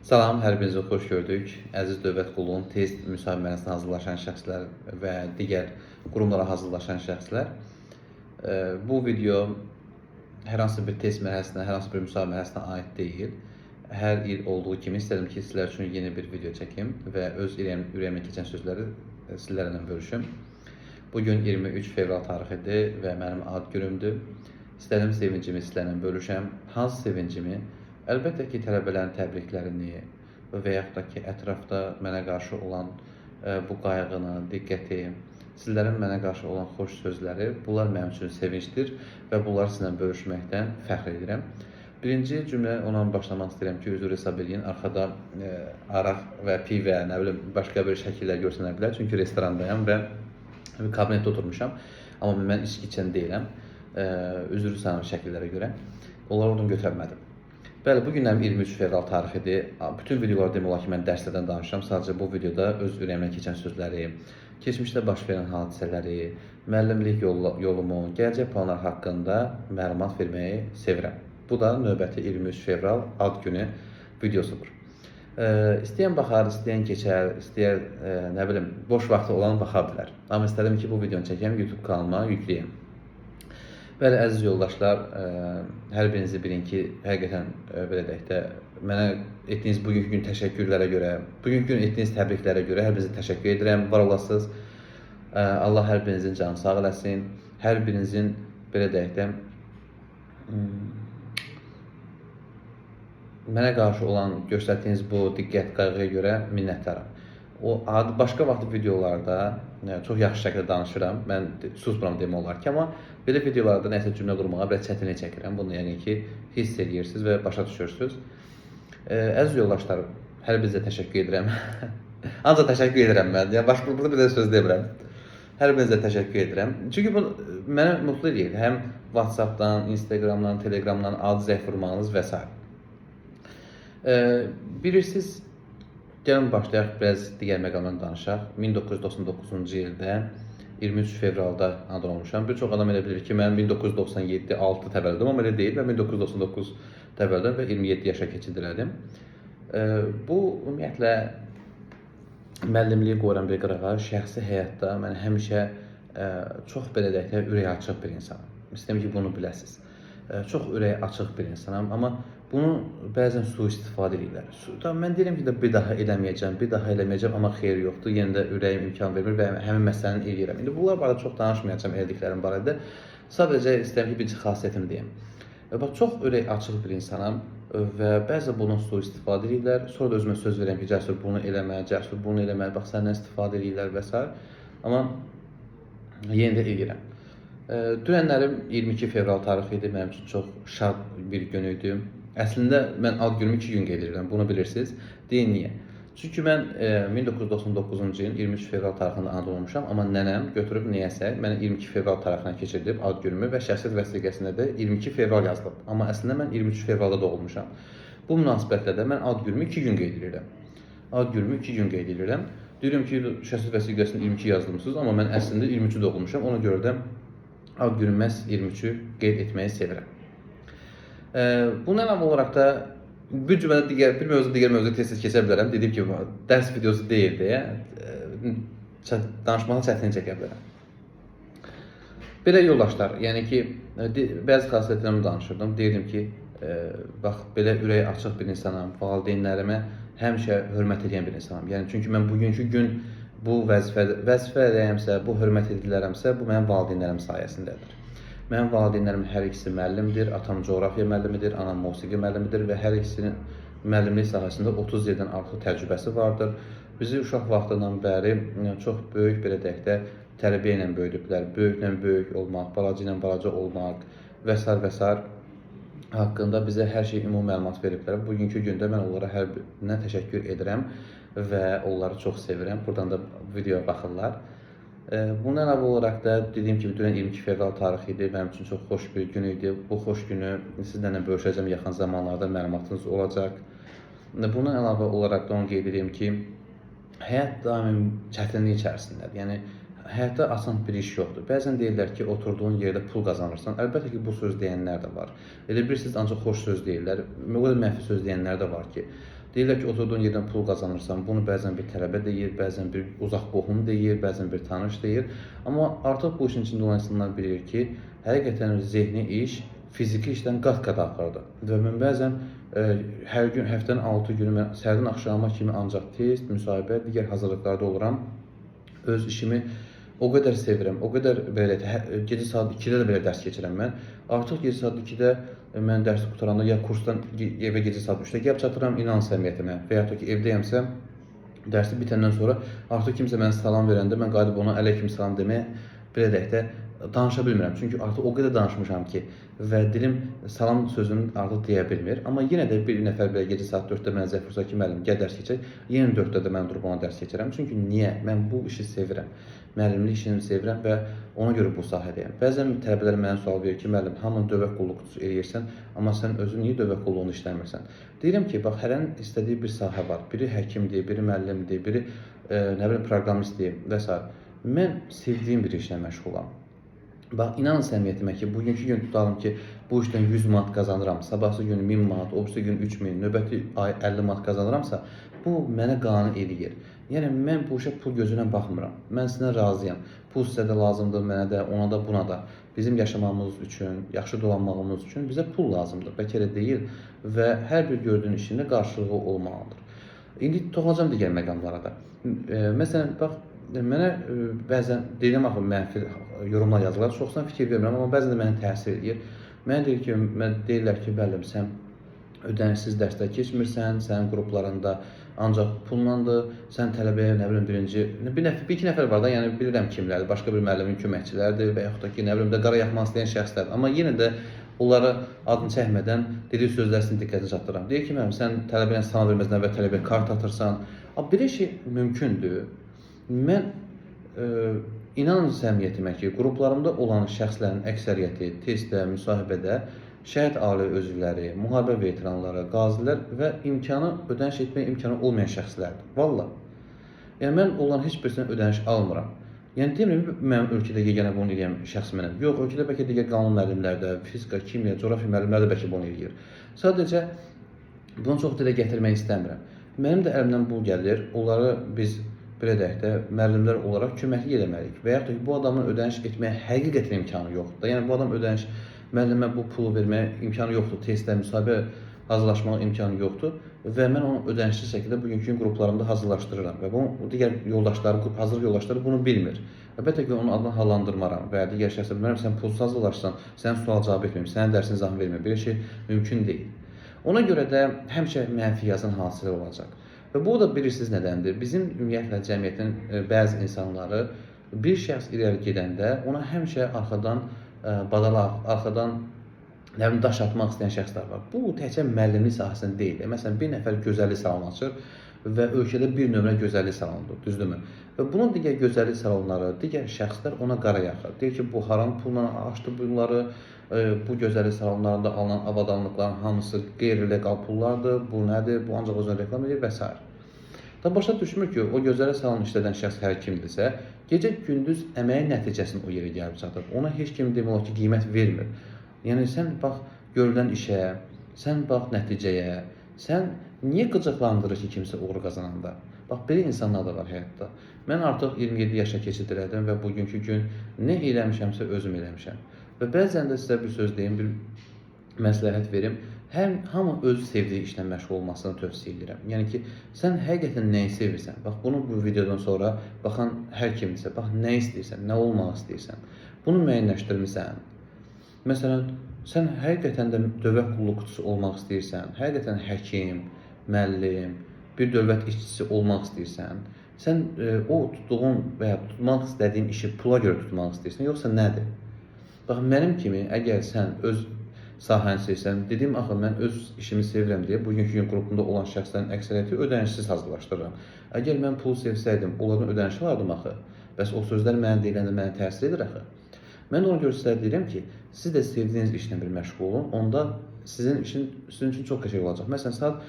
Salam, hər birinizi xoş gördük. Əziz dövlət qulluğunun test müsahibəsinə hazırlaşan şəxslər və digər qurumlara hazırlaşan şəxslər. Bu video hər hansı bir test mərhələsinə, hər hansı bir müsahibə mərhələsinə aid deyil. Hər il olduğu kimi istədim ki, sizlər üçün yeni bir video çəkim və öz ürəyimə keçən sözləri sizlərlə bölüşüm. Bu gün 23 fevral tarixidir və mənim ad günümdür. İstədim sevincimi sizlərlə bölüşəm. Hansı sevincimi? Əlbəttə ki, tələbələrin təbriklərini və yaxud da ki, ətrafda mənə qarşı olan bu qayğını, diqqəti, sizlərin mənə qarşı olan xoş sözləri, bunlar mənim üçün sevincdir və bunları sizinlə bölüşməkdən fəxr edirəm. Birinci cümlə ondan başlamaq istəyirəm ki, üzr hesab eləyin, arxada araq və pivə, nə bilim, başqa bir şəkillər görsənə bilər. Çünki restorandayam və bir kabinetdə oturmuşam. Amma mən içki içən deyiləm. Üzr istəyirəm şəkillərə görə. Onları oradan götürə bilmədim. Bəli, bu günlərim 23 fevral tarixidir. Bütün videolarda demək olar ki, mən dərslərdən danışıram. Sadəcə bu videoda öz ürəyimdən keçən sözləri, keçmişdə baş verən hadisələri, müəllimlik yolumu, gələcək planlar haqqında məlumat verməyi sevirəm. Bu da növbəti 23 fevral ad günü videosudur. İstəyən baxar, istəyən keçər, istəyər nə bilim, boş vaxtı olan baxa bilər. Amma istədim ki, bu videonu çəkəm, YouTube kanalıma yükləyəm. Bəli, əziz yoldaşlar, hər birinizi bilin ki, həqiqətən belə deyək də, mənə etdiyiniz bugünkü gün təşəkkürlərə görə, bugünkü gün etdiyiniz təbriklərə görə hər birinizə təşəkkür edirəm. Var olasınız. Allah hər birinizin canı sağ eləsin. Hər birinizin belə deyək də mənə qarşı olan göstərdiyiniz bu diqqət, qayğıya görə minnətdaram. O ad başqa vaxt videolarda çox yaxşı şəkildə danışıram. Mən susmuram demək olar ki, amma belə videolarda nəsə cümlə qurmağa biraz çətinlik çəkirəm. Bunu yəqin ki, hiss eləyirsiniz və başa düşürsüz. Əziz yoldaşlar, hər birinizə təşəkkür edirəm. Ancaq təşəkkür edirəm mən. Yəni başqa burada bir də söz demirəm. Hər birinizə təşəkkür edirəm. Çünki bu məni mutlu eləyir. Həm WhatsApp-dan, Instagram-dan, Telegram-dan ad zəng vurmağınız və s. Bilirsiniz, gəlin başlayaq biraz digər məqamdan danışaq. 1999-cu ildə 23 fevralda anadan olmuşam. Bir çox adam elə bilir ki, mən 1997 6 təvəllüdüm, amma elə deyil. Mən 1999 təvəllüdüm və 27 yaşa keçid elədim. Bu ümumiyyətlə müəllimliyi qoyuram bir qırağa. Şəxsi həyatda mən həmişə çox belə deyək də ürəyi açıq bir insanam. İstəyirəm ki, bunu biləsiniz. Çox ürəyi açıq bir insanam, amma bunu bəzən sui-istifadə edirlər. Mən deyirəm ki, də bir daha eləməyəcəm, bir daha eləməyəcəm, amma xeyir yoxdur. Yenə də ürəyim imkan vermir və həmin məsələni eləyirəm. İndi bunlar barədə çox danışmayacağam elədiklərim barədə. Sadəcə istəyirəm ki, bir xasiyyətimi deyim. Bax, çox ürək açıq bir insanam və bəzən bundan sui-istifadə edirlər. Sonra da özümə söz verirəm ki, Cəsur bunu eləmə, Cəsur bunu eləmə, bax səndən istifadə edirlər və s. Amma yenə də eləyirəm. Dünənlərim 22 fevral tarixi idi. Mənim üçün çox şad bir gün idi. Əslində mən ad günümü 2 gün qeyd edirəm. Bunu bilirsiniz. Deyin niyə? Çünki mən 1999-cu ilin 23 fevral tarixində anadan olmuşam, amma nənəm götürüb niyəsə məni 22 fevral tarixinə keçirdib ad günümü və şəxsiyyət vəsiqəsində də 22 fevral yazılıb. Amma əslində mən 23 fevralda doğulmuşam. Bu münasibətlə də mən ad günümü 2 gün qeyd edirəm. Ad günümü 2 gün qeyd edirəm. Deyirəm ki, şəxsiyyət vəsiqəsində 22 yazdırmısınız, amma mən əslində 23-ü doğulmuşam. Ona görə də ad günümü məhz 23-ü qeyd etməyi sevirəm. Bundan əlavə olaraq da bir cümlədə digər bir mövzu digər mövzuya tez-tez keçə bilərəm. Dediyim kimi dərs videosu deyil deyə danışmağa çətinlik çəkə bilərəm. Belə yoldaşlar, yəni ki, bəzi xasiyyətlərimi danışırdım. Deyirdim ki, bax belə ürəyi açıq bir insanam, valideynlərimə həmişə hörmət edən bir insanam. Yəni çünki mən bugünkü gün bu vəzifədəyəmsə, bu hörmət edilərəmsə, bu mənim valideynlərim sayəsindədir. Mənim valideynlərim hər ikisi müəllimdir. Atam coğrafiya müəllimidir, anam musiqi müəllimidir və hər ikisinin müəllimlik sahəsində 30 ildən artıq təcrübəsi vardır. Bizi uşaq vaxtından bəri çox böyük belə deyək də tərbiyə ilə böyüdüblər. Böyüklə böyük olmaq, balaca ilə balaca olmaq və s. və s. haqqında bizə hər şey ümumi məlumat veriblər. Bugünkü gündə mən onlara hər birinə təşəkkür edirəm və onları çox sevirəm. Buradan da videoya baxırlar. Bundan əlavə olaraq da dediyim kimi dünən 22 fevral tarixi idi. Mənim üçün çox xoş bir gün idi. Bu xoş günü sizlərlə bölüşəcəm yaxın zamanlarda məlumatınız olacaq. Bundan əlavə olaraq da onu qeyd edeyim ki, həyat daim çətinlik içərisindədir. Yəni Həyatda asan bir iş yoxdur. Bəzən deyirlər ki, oturduğun yerdə pul qazanırsan. Əlbəttə ki, bu söz deyənlər də var. Elə bilirsiniz, ancaq xoş söz deyirlər. O qədər mənfi söz deyənlər də var ki, deyirlər ki, oturduğun yerdən pul qazanırsan. Bunu bəzən bir tələbə deyir, bəzən bir uzaq qohum deyir, bəzən bir tanış deyir. Amma artıq bu işin içində olan insanlar bilir ki, həqiqətən zehni iş fiziki işdən qat-qat ağırdır. Və mən bəzən hər gün, həftənin 6 günü mən səhərdən axşama kimi ancaq test, müsahibə, digər hazırlıqlarda oluram. Öz işimi o qədər sevirəm, o qədər belə gecə saat 2-də də belə dərs keçirəm mən. Artıq gecə saat 2-də mən dərsi qutaranda ya kursdan evə gecə saat 3-də gəlib çatıram, inan səmiyyətimə. Və yaxud da ki, evdəyəmsə dərsi bitəndən sonra artıq kimsə mənə salam verəndə mən qayıdıb ona əleykum salam deməyə, belə deyək də, danışa bilmirəm. Çünki artıq o qədər danışmışam ki, və dilim salam sözünü artıq deyə bilmir. Amma yenə də bir nəfər belə gecə saat 4-də mənə zəng vursa ki, müəllim, gəl dərs keçək. Yenə 4-də də mən durub ona dərs keçirəm. Çünki niyə? Mən bu işi sevirəm. Müəllimlik işini sevirəm və ona görə bu sahədəyəm. Bəzən tələbələr mənə sual verir ki, müəllim, hamını dövlət qulluqçusu eləyirsən, amma sən özün niyə dövlət qulluğunu işləmirsən? Deyirəm ki, bax, hərənin istədiyi bir sahə var. Biri həkimdir, biri müəllimdir, biri nə bilim proqramistdir və s. Mən sevdiyim bir işlə məşğulam. Bax, inanın səmiyyətimə ki, bugünkü gün tutalım ki, bu işdən 100 manat qazanıram, sabahsı gün 1000 manat, o birisi gün 3000, növbəti ay 50 manat qazanıramsa, bu mənə qane eləyir. Yəni, mən bu işə pul gözü ilə baxmıram. Mən sizə razıyam. Pul sizə də lazımdır, mənə də, ona da, buna da. Bizim yaşamamız üçün, yaxşı dolanmağımız üçün bizə pul lazımdır. Bəlkə elə deyil və hər bir gördüyün işin də qarşılığı olmalıdır. İndi toxunacam digər məqamlara da. Məsələn, bax, mənə bəzən deyirəm axı mənfi yorumlar yazırlar. Çoxdan fikir vermirəm, amma bəzən də mənə təsir eləyir. Mənə deyir ki, mən deyirlər ki, müəllim, sən ödənişsiz dərslər keçmirsən, sənin qruplarında ancaq pullandır, sən tələbəyə nə bilim birinci, bir nəfər, bir iki nəfər var da, yəni bilirəm kimlərdir, başqa bir müəllimin köməkçiləridir və yaxud da ki, nə bilim də qara yaxmaq istəyən şəxslərdir. Amma yenə də onlara adını çəkmədən dediyi sözlər sizin diqqətinizə çatdırıram. Deyir ki, müəllim, sən tələbəyə salam verməzdən əvvəl tələbəyə kart atırsan. Belə şey mümkündür. Mən inanın səmiyyətimə ki, qruplarımda olan şəxslərin əksəriyyəti testdə, müsahibədə şəhid ailə üzvləri, müharibə veteranları, qazilər və imkanı, ödəniş etməyə imkanı olmayan şəxslərdir. Vallah. Yəni, mən onların heç birisindən ödəniş almıram. Yəni, demirəm ki, mənim ölkədə yeganə bunu eləyən şəxs mənəm. Yox, ölkədə bəlkə digər qanun müəllimlər də, fizika, kimya, coğrafiya müəllimlər də bəlkə bunu eləyir. Sadəcə bunu çox dilə gətirmək istəmirəm. Mənim də əlimdən bu gəlir. Onları biz belə deyək də, müəllimlər olaraq köməklik eləməliyik. Və yaxud da ki, bu adamın ödəniş etməyə həqiqətən imkanı yoxdur. Yəni, bu adam ödəniş, müəllimə bu pulu verməyə imkanı yoxdur. Testlə, müsahibə hazırlaşmağa imkanı yoxdur. Və mən onu ödənişsiz şəkildə bugünkü gün qruplarımda hazırlaşdırıram. Və bu digər yoldaşları, hazırlıq yoldaşları bunu bilmir. Əlbəttə ki, onun adını hallandırmaram və ya digər şəxslər bilmərəm, sən pulsuz hazırlaşsan, sənin sual cavab etməyim, sənin dərsini izahını verməyim. Belə şey mümkün deyil. Ona görə də həmişə mənfi yazan hadisə olacaq. Və bu da bilirsiniz nədəndir? Bizim ümumiyyətlə cəmiyyətin bəzi insanları bir şəxs irəli gedəndə ona həmişə arxadan badalaq, arxadan nə bilim daş atmaq istəyən şəxslər var. Bu təkcə müəllimlik sahəsində deyil. Məsələn, bir nəfər gözəllik salonu açır və ölkədə bir nömrə gözəllik salonudur, düzdürmü? Və bunun digər gözəllik salonları, digər şəxslər ona qara yaxır. Deyir ki, bu haram pulla açdı bunları, bu gözəllik salonlarında alınan avadanlıqların hamısı qeyri-legal pullardır, bu nədir, bu ancaq özünə reklam edir və s. Da başa düşmür ki, o gözəllik salonu işlədən şəxs hər kimdirsə, gecə-gündüz əməyin nəticəsini o yerə gəlib çatır. Ona heç kim demək olar ki, qiymət vermir. Yəni, sən bax görülən işə, sən bax nəticəyə, sən niyə qıcıqlandırır ki, kimsə uğur qazananda? Bax, belə insanlar da var həyatda. Mən artıq 27 yaşa keçid elədim və bugünkü gün nə eləmişəmsə özüm eləmişəm. Və bəzən də sizə bir söz deyim, bir məsləhət verim. Hamı öz sevdiyi işlə məşğul olmasını tövsiyə edirəm. Yəni ki, sən həqiqətən nəyi sevirsən? Bax, bunu bu videodan sonra baxan hər kimdirsə, bax, nə istəyirsən, nə olmaq istəyirsən? Bunu müəyyənləşdirmisən. Məsələn, sən həqiqətən də dövlət qulluqçusu olmaq istəyirsən, həqiqətən həkim, müəllim, bir dövlət işçisi olmaq istəyirsən, sən o tutduğun və ya tutmaq istədiyin işi pula görə tutmaq istəyirsən, yoxsa nədir? Bax, mənim kimi, əgər sən öz sahəni sevirsən, dedim axı mən öz işimi sevirəm deyə bugünkü gün qrupunda olan şəxslərin əksəriyyəti ödənişsiz hazırlaşdırıram. Əgər mən pul sevsəydim, onlardan ödəniş alardım axı. Bəs o sözlər mənə deyiləndə mənə təsir edir axı. Mən ona görə sizə deyirəm ki, siz də sevdiyiniz işlə bir məşğul olun, onda sizin işin sizin üçün çox qəşəng olacaq. Məsələn, saat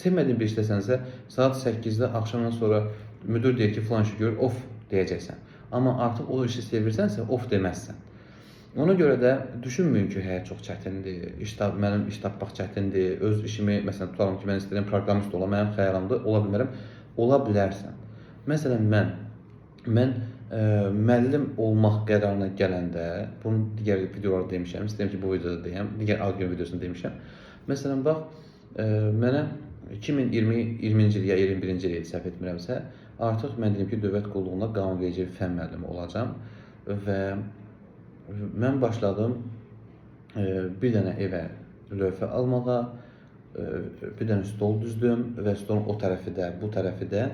sevmədiyin bir işdəsənsə, saat 8-də axşamdan sonra müdür deyir ki, filan işi gör, of deyəcəksən. Amma artıq o işi sevirsənsə, of deməzsən. Ona görə də düşünməyin ki, həyat çox çətindir, mənim iş tapmaq çətindir, öz işimi, məsələn, tutalım ki, mən istəyirəm proqramist olam, mənim xəyalımdır, ola bilmərəm. Ola bilərsən. Məsələn, mən müəllim olmaq qərarına gələndə, bunu digər videolarda demişəm, istəyirəm ki, bu videoda deyəm, digər ad gün videosunda demişəm. Məsələn, bax, mənə 2020-ci il ya 21-ci il səhv etmirəmsə, artıq mən dedim ki, dövlət qulluğunda qanunverici fənn müəllimi olacağam və mən başladım bir dənə evə lövhə almağa, bir dənə stol düzdüm və stolun o tərəfi də, bu tərəfi də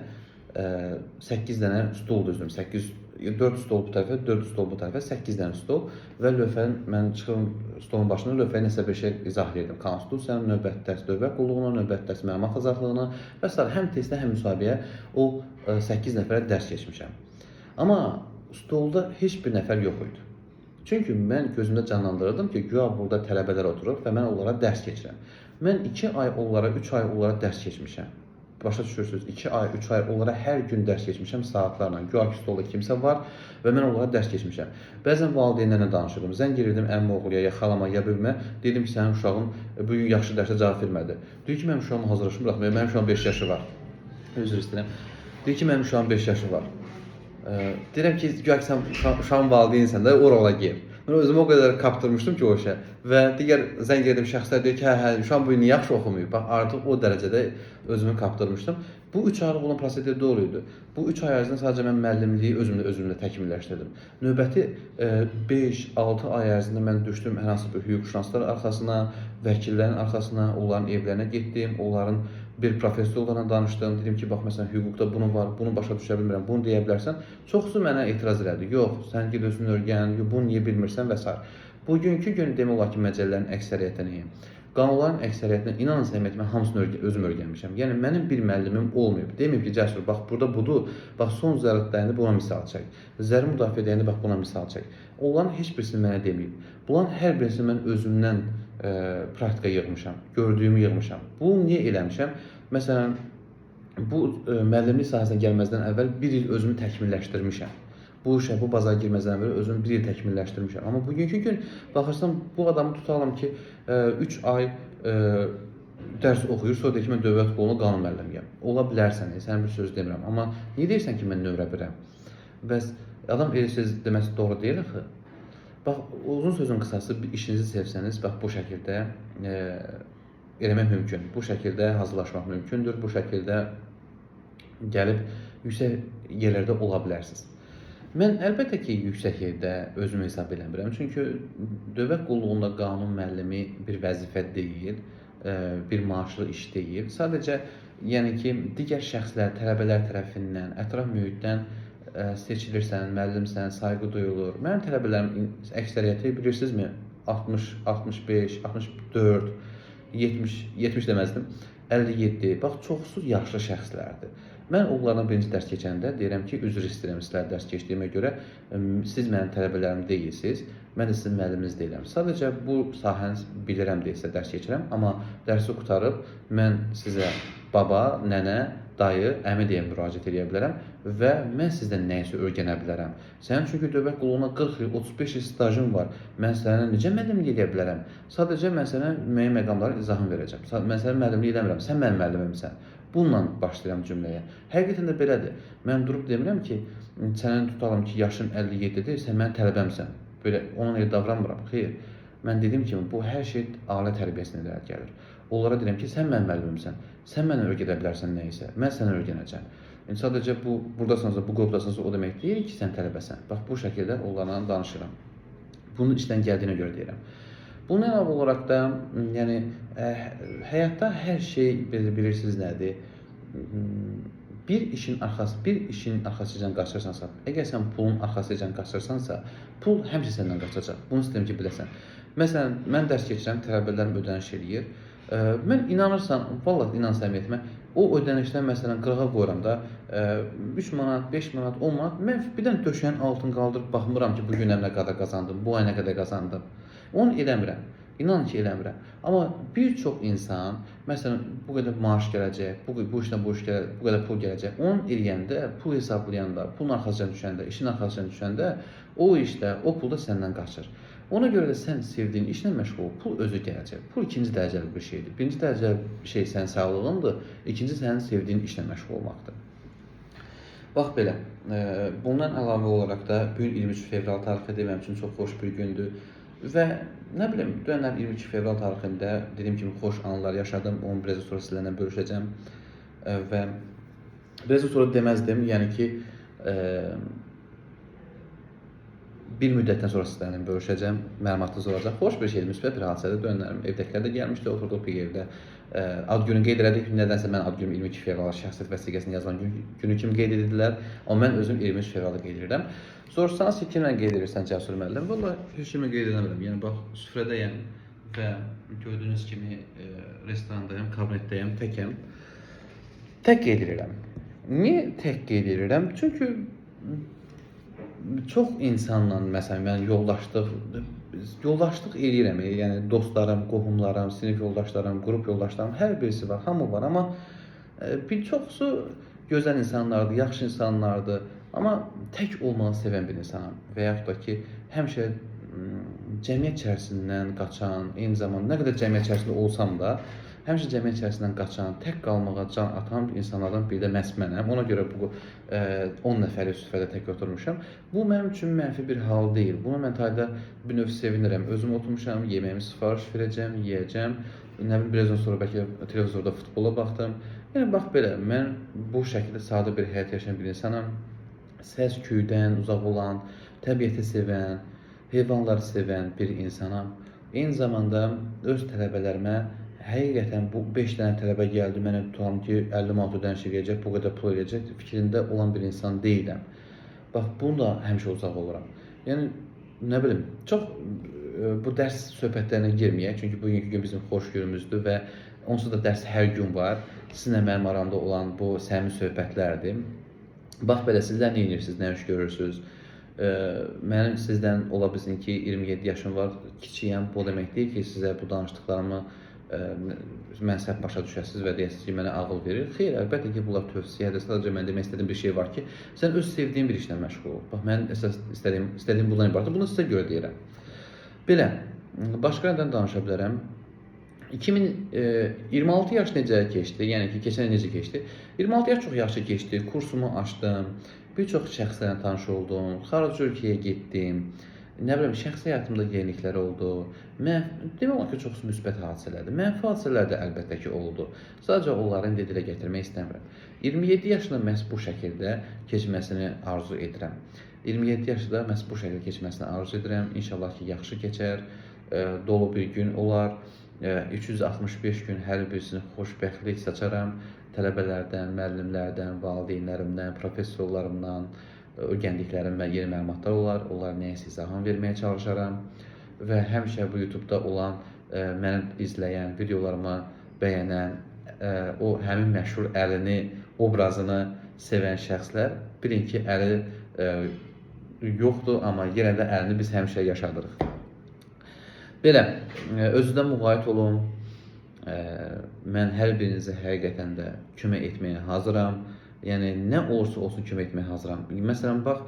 8 dənə stol düzdüm. 8 4 stol bu tərəfə, 4 stol bu tərəfə, 8 dənə stol və lövhənin mən çıxıram stolun başına, lövhəyə nəsə bir şey izah edirdim. Konstitusiyanın növbəti dərs dövlət qulluğuna, növbəti dərs məlumat azadlığına və sair, həm testə, həm müsahibəyə o 8 nəfərə dərs keçmişəm. Amma stolda heç bir nəfər yox idi. Çünki mən gözümdə canlandırırdım ki, güya burada tələbələr oturub və mən onlara dərs keçirəm. Mən 2 ay onlara, 3 ay onlara dərs keçmişəm. Başa düşürsünüz, 2 ay, 3 ay onlara hər gün dərs keçmişəm saatlarla. Güya ki, stolda kimsə var və mən onlara dərs keçmişəm. Bəzən valideynlərlə danışırdım. Zəng edirdim əmmi oğluya, ya xalama, ya böyümə. Dedim ki, sənin uşağın bu gün yaxşı dərsə cavab vermədi. Deyir ki, mənim uşağım hazırlaşmır, mənim uşağım 5 yaşı var. Üzr istəyirəm. Deyir ki, mənim uşağım 5 yaşı var. Deyirəm ki, güya ki, sən uşağın valideynsən də, orala gir. Mən özümü o qədər kaptırmışdım ki, o işə. Və digər zəng edirdim şəxslər deyir ki, hə, uşağım bu gün yaxşı oxumayıb. Bax, artıq o dərəcədə özümü kaptırmışdım. Bu 3 aylıq olan prosedur doğru idi. Bu 3 ay ərzində sadəcə mən müəllimliyi özümdə təkmilləşdirdim. Növbəti 5-6 ay ərzində mən düşdüm hər hansı bir hüquqşünaslar arxasına, vəkillərin arxasına, onların evlərinə getdim, onların bir professorlarla danışdım. Dedim ki, bax məsələn hüquqda bunu var, bunu başa düşə bilmirəm, bunu deyə bilərsən. Çoxsu mənə etiraz elədi. Yox, sən ged özün öyrən, bunu niyə bilmirsən və s. Bugünkü gün demək olar ki, məcəllələrin əksəriyyətini, qanunların əksəriyyətini, inanın səmiyyət, mən hamısını özüm öyrənmişəm. Yəni mənim bir müəllimim olmayıb. Deməyib ki, Cəsur, bax burada budur, bax son zərurət dəyəndə buna misal çək. Zəruri müdafiə dəyəndə bax buna misal çək. Onların heç birisini mənə deməyib. Bunların hər birisini mən özümdən praktika yığmışam, gördüyümü yığmışam. Bunu niyə eləmişəm? Məsələn, bu müəllimlik sahəsinə gəlməzdən əvvəl bir il özümü təkmilləşdirmişəm. Bu işə, bu bazara girməzdən əvvəl özümü bir il təkmilləşdirmişəm. Amma bugünkü gün baxırsan, bu adamı tutalım ki, 3 ay dərs oxuyur, sonra deyir ki, mən dövlət qulluğunda qanun müəllimiyəm. Ola bilərsən, sənə bir söz demirəm. Amma niyə deyirsən ki, mən nömrə birəm? Bəs adam elə söz deməsi doğru deyil axı. Bax, uzun sözün qısası, bir işinizi sevsəniz, bax bu şəkildə eləmək mümkün. Bu şəkildə hazırlaşmaq mümkündür. Bu şəkildə gəlib yüksək yerlərdə ola bilərsiniz. Mən əlbəttə ki, yüksək yerdə özümü hesab eləmirəm. Çünki dövlət qulluğunda qanun müəllimi bir vəzifə deyil, bir maaşlı iş deyil. Sadəcə, yəni ki, digər şəxslər, tələbələr tərəfindən, ətraf mühitdən seçilirsən, müəllimsən, sayğı duyulur. Mənim tələbələrimin əksəriyyəti bilirsinizmi? 60, 65, 64, 70, 70 deməzdim, 57. Bax, çoxsu yaşlı şəxslərdir. Mən onlardan birinci dərs keçəndə deyirəm ki, üzr istəyirəm sizlər dərs keçdiyimə görə, siz mənim tələbələrim deyilsiniz, mən də sizin müəlliminiz deyiləm. Sadəcə bu sahəni bilirəm deyə sizə dərs keçirəm, amma dərsi qurtarıb mən sizə baba, nənə, dayı, əmi deyə müraciət edə bilərəm və mən sizdən nəyisə öyrənə bilərəm. Sənin çünki dövlət qulluğuna 40 il, 35 il stajın var. Mən sənə necə müəllimlik edə bilərəm? Sadəcə mən sənə müəyyən məqamların izahını verəcəm. Mən sənə müəllimlik eləmirəm, sən mənim müəllimimsən. Bununla başlayıram cümləyə. Həqiqətən də belədir. Mən durub demirəm ki, sənin tutalım ki, yaşın 57-dir, sən mənim tələbəmsən. Belə onunla elə davranmıram. Xeyr. Mən dediyim kimi, bu hər şey ailə tərbiyəsinə irəli gəlir. Onlara deyirəm ki, sən mənim müəllimimsən, sən mənə öyrədə bilərsən nə isə, mən sənə öyrənəcəm. Yəni, sadəcə bu, buradasansa, bu qrupdasansa o demək deyil ki, sən tələbəsən. Bax, bu şəkildə onlarla danışıram. Bunu içdən gəldiyinə görə deyirəm. Bundan əlavə olaraq da, yəni, həyatda hər şey bilirsiniz nədir? Bir işin arxasıcan qaçırsansa, əgər sən pulun arxasıcan qaçırsansa, pul həmişə səndən qaçacaq. Bunu istəyirəm ki, biləsən. Məsələn, mən dərs keçirəm, tələbələrim ödəniş eləyir. Mən inanırsan, vallahi inan səmiyyətimə, o ödənişdən məsələn qırağa qoyuram da, 3 manat, 5 manat, 10 manat, mən bir dənə döşəyin altını qaldırıb baxmıram ki, bu gün nə qədər qazandım, bu ay nə qədər qazandım. Onu eləmirəm. İnanın ki, eləmirəm. Amma bir çox insan, məsələn, bu qədər maaş gələcək, bu işdən bu iş gələcək, bu qədər pul gələcək. Onu eləyəndə, pul hesablayanda, pulun arxasınca düşəndə, işin arxasınca düşəndə o işdə, o pul da səndən qaçır. Ona görə də sən sevdiyin işlə məşğul ol, pul özü gələcək. Pul ikinci dərəcəli bir şeydir. Birinci dərəcəli şey sənin sağlığındır, ikinci sənin sevdiyin işlə məşğul olmaqdır. Bax belə. Bundan əlavə olaraq da bu gün 23 fevral tarixidir. Mənim üçün çox xoş bir gündür. Və nə bilim, dünənlər 22 fevral tarixində dediyim kimi xoş anlar yaşadım. Onu biraz sonra sizlərlə bölüşəcəm. Və biraz sonra deməzdim, yəni ki, bir müddətdən sonra sizlərlə bölüşəcəm. Məlumatınız olacaq. Xoş bir şeydir, müsbət bir hadisədir. Dünənlərim evdəkilər də gəlmişdi, oturduq bir yerdə. Ad günü qeyd elədik. Nədənsə mən ad günüm 22 fevral şəxsiyyət vəsiqəsində yazılan günü kimi qeyd edirlər. Amma mən özüm 23 fevralda qeyd edirəm. Soruşsanız ki, kimlə qeyd edirsən Cəsur müəllim? Vallahi heç kimlə qeyd eləmirəm. Yəni bax, süfrədəyəm və gördüyünüz kimi restorandayım, kabinetdəyəm, təkəm. Tək qeyd edirəm. Niyə tək qeyd edirəm? Çünki çox insanla məsələn mən yoldaşlıq eləyirəm. Yəni dostlarım, qohumlarım, sinif yoldaşlarım, qrup yoldaşlarım hər birisi var, hamı var, amma bir çoxsu gözəl insanlardır, yaxşı insanlardır. Amma tək olmağı sevən bir insanam və yaxud da ki, həmişə cəmiyyət içərisindən qaçan, eyni zamanda nə qədər cəmiyyət içərisində olsam da, həmişə cəmiyyət içərisindən qaçan, tək qalmağa can atan insanlardan biri də məhz mənəm. Ona görə bu 10 nəfərlik süfrədə tək oturmuşam. Bu mənim üçün mənfi bir hal deyil. Buna mən tayda bir növ sevinirəm. Özüm oturmuşam, yeməyimi sifariş verəcəm, yeyəcəm. Nə bilim, birazdan sonra bəlkə televizorda futbola baxdım. Yəni bax belə, mən bu şəkildə sadə bir həyat yaşayan bir insanam. Səs küydən uzaq olan, təbiəti sevən, heyvanları sevən bir insanam. Eyni zamanda öz tələbələrimə həqiqətən bu 5 dənə tələbə gəldi, mənə tutalım ki, 50 manat ödəniş eləyəcək, bu qədər pul eləyəcək fikrində olan bir insan deyiləm. Bax, bunu da həmişə uzaq oluram. Yəni, nə bilim, çox bu dərs söhbətlərinə girməyək, çünki bugünkü gün bizim xoş günümüzdür və onsuz da dərs hər gün var. Sizinlə mənim aramda olan bu səmimi söhbətlərdir. Bax belə, sizlər nə edirsiniz, nə iş görürsünüz? Mənim sizdən ola bilsin ki, 27 yaşım var, kiçiyəm. Bu demək deyil ki, sizə bu danışdıqlarımı mən səhv başa düşəsiniz və deyəsiniz ki, mənə ağıl verir. Xeyr, əlbəttə ki, bunlar tövsiyədir. Sadəcə mən demək istədiyim bir şey var ki, sən öz sevdiyin bir işlə məşğul ol. Bax, mənim əsas istədiyim bundan ibarətdir. Bunu sizə görə deyirəm. Belə, başqa nədən danışa bilərəm? 2026 yaş necə keçdi? Yəni ki, keçən il necə keçdi? 26 yaş çox yaxşı keçdi. Kursumu açdım. Bir çox şəxslərlə tanış oldum. Xarici ölkəyə getdim. Nə bilim, şəxsi həyatımda yeniliklər oldu. Demək olar ki, çox müsbət hadisələrdir. Mənfi hadisələr də əlbəttə ki, oldu. Sadəcə onları indi dilə gətirmək istəmirəm. 27 yaşında məhz bu şəkildə keçməsini arzu edirəm. 27 yaşında məhz bu şəkildə keçməsini arzu edirəm. İnşallah ki, yaxşı keçər, dolu bir gün olar. 365 gün hər birisini xoşbəxtlik saçaram. Tələbələrdən, müəllimlərdən, valideynlərimdən, professorlarımdan öyrəndiklərim və yeni məlumatlar olar. Onlara nəyəsə izahat verməyə çalışaram. Və həmişə bu YouTube-da olan, məni izləyən, videolarımı bəyənən, o həmin məşhur əlini, obrazını sevən şəxslər bilin ki, əli yoxdur, amma yenə də əlini biz həmişə yaşadırıq. Belə, özünüzdən müğayət olun. Mən hər birinizə həqiqətən də kömək etməyə hazıram. Yəni, nə olursa olsun kömək etməyə hazıram. Məsələn, bax,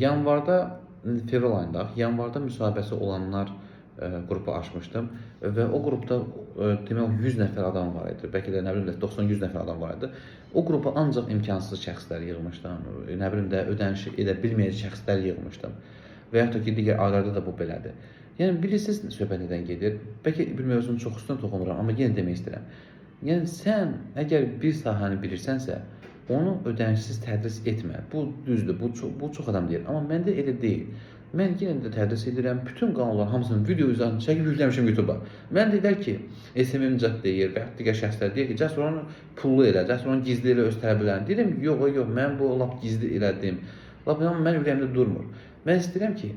yanvarda, fevral ayında, yanvarda müsahibəsi olanlar qrupu açmışdım və o qrupda demək olar 100 nəfər adam var idi. Bəlkə də nə bilim də 90-100 nəfər adam var idi. O qrupa ancaq imkansız şəxslər yığmışdım. Nə bilim də ödəniş edə bilməyəcək şəxslər yığmışdım. Və yaxud da ki, digər aylarda da bu belədir. Yəni, bilirsiniz söhbət nədən gedir? Bəlkə bir mövzunun çox üstünə toxunuram, amma yenə demək istəyirəm. Yəni, sən əgər bir sahəni bilirsənsə, onu ödənişsiz tədris etmə. Bu düzdür, bu çox adam deyir. Amma məndə elə deyil. Mən yenə də tədris edirəm, bütün qanunların hamısını video üzərində çəkib yükləmişəm YouTube-a. Mən deyirlər ki, SMM Cat deyir və yaxud digər şəxslər deyir ki, Cəsur onu pullu elə, Cəsur onu gizli elə öz tələbələrini. Deyirəm, yox, yox, mən bu lap gizli elədim. Lap mənim ürəyimdə durmur. Mən istəyirəm ki,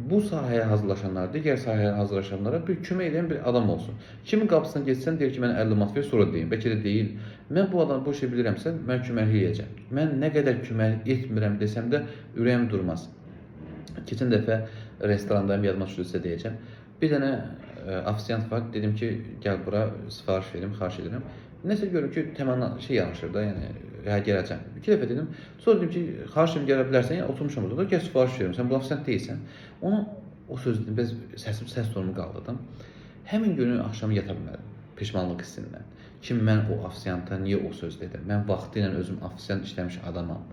bu sahəyə hazırlaşanlara, digər sahəyə hazırlaşanlara bir kömək edən bir adam olsun. Kimin qapısına getsən, deyir ki, mənə 50 manat ver, sonra deyim. Bəlkə də deyil. Mən bu adam bu işi bilirəmsə, mən kömək eləyəcəm. Mən nə qədər kömək etmirəm desəm də ürəyim durmaz. Keçən dəfə restorandayım, yadıma düşdü, sizə deyəcəm. Bir dənə ofisiant var. Dedim ki, gəl bura sifariş verim, xahiş edirəm. Nəsə görüm ki, təmənnə şey yanaşır da, yəni hə gələcəm. İki dəfə dedim. Sonra dedim ki, xahiş edirəm gələ bilərsən. Yəni oturmuşam burada. Gəl sifariş verim. Sən bu ofisiant deyilsən. Ona o sözü dedim, bəs səsim səs tonumu qaldırdım. Həmin günün axşamı yata bilmədim peşmanlıq hissindən. Ki mən o ofisianta niyə o söz dedim? Mən vaxtı ilə özüm ofisiant işləmiş adamam.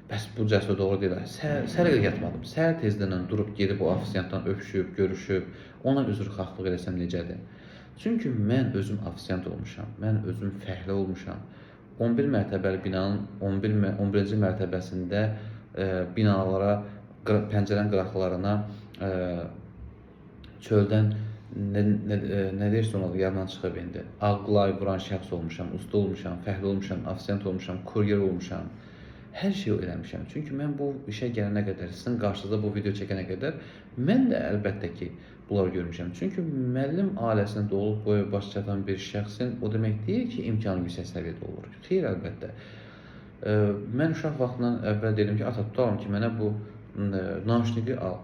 Bəs bu cəsur doğru deyil. Səhər qədər yatmadım. Səhər tezdən durub gedib o ofisiantdan öpüşüb, görüşüb, ona üzrxahlıq eləsəm necədir? Çünki mən özüm ofisiant olmuşam. Mən özüm fəhlə olmuşam. 11 mərtəbəli binanın 11-ci mərtəbəsində binalara, pəncərənin qıraqlarına çöldən nə deyirsən ona yaddan çıxıb indi. Ağlay vuran şəxs olmuşam, usta olmuşam, fəhlə olmuşam, ofisiant olmuşam, kuryer olmuşam. Hər şeyi eləmişəm. Çünki mən bu işə gələnə qədər, sizin qarşınızda bu video çəkənə qədər mən də əlbəttə ki, bunları görmüşəm. Çünki müəllim ailəsində doğulub boya baş çatan bir şəxsin o demək deyil ki, imkanı yüksək səviyyədə olur. Xeyr, əlbəttə. Mən uşaq vaxtından əvvəl dedim ki, ata tutalım ki, mənə bu naşniki al.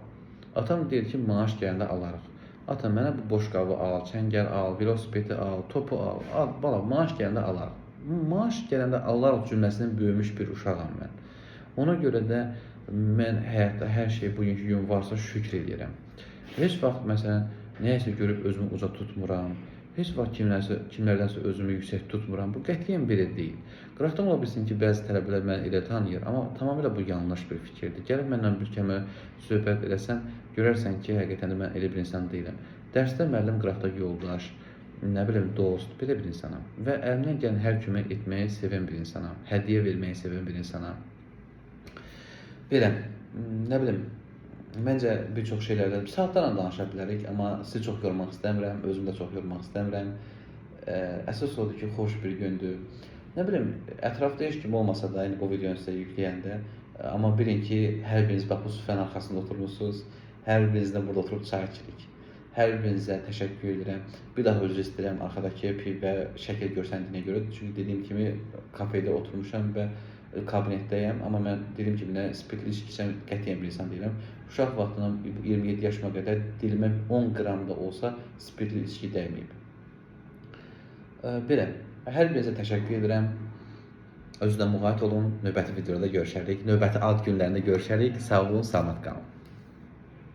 Atam deyir ki, maaş gələndə alarıq. Ata mənə bu boş qabı al, çəngəl al, velosipedi al, topu al, al, bala, maaş gələndə alarıq. Maaş gələndə alarıq cümləsindən böyümüş bir uşağam mən. Ona görə də mən həyatda hər şey bugünkü gün varsa şükr eləyirəm. Heç vaxt məsələn nəyəsə görüb özümü uca tutmuram. Heç vaxt kimlərdənsə özümü yüksək tutmuram. Bu qətiyyən belə deyil. Qıraqdan ola bilsin ki, bəzi tələbələr məni elə tanıyır, amma tamamilə bu yanlış bir fikirdir. Gəlib mənlə bir kəmə söhbət eləsən, görərsən ki, həqiqətən də mən elə bir insan deyiləm. Dərsdə müəllim qıraqda yoldaş, nə bilim dost, belə bir insanam və əlimdən gələn hər kömək etməyi sevən bir insanam, hədiyyə verməyi sevən bir insanam. Belə, nə bilim, məncə bir çox şeylərdən saatlarla danışa bilərik, amma sizi çox yormaq istəmirəm, özümü də çox yormaq istəmirəm. Əsas odur ki, xoş bir gündür. Nə bilim, ətrafda heç kim olmasa da, indi bu videonu sizə yükləyəndə, amma bilin ki, hər biriniz bax bu süfrənin arxasında oturmusunuz, hər birinizlə burada oturub çay içirik. Hər birinizə təşəkkür edirəm. Bir daha üzr istəyirəm arxadakı pivə şəkil görsəndiyinə görə. Çünki dediyim kimi kafedə oturmuşam və kabinetdəyəm, amma mən dediyim kimi nə spirtli içki içən qətiyyən bir insan deyiləm. Uşaq vaxtından 27 yaşıma qədər dilimə 10 qram da olsa spirtli içki dəyməyib. Belə, hər birinizə təşəkkür edirəm. Özünüzə müğayət olun. Növbəti videoda görüşərik. Növbəti ad günlərində görüşərik. Sağ olun, salamat qalın.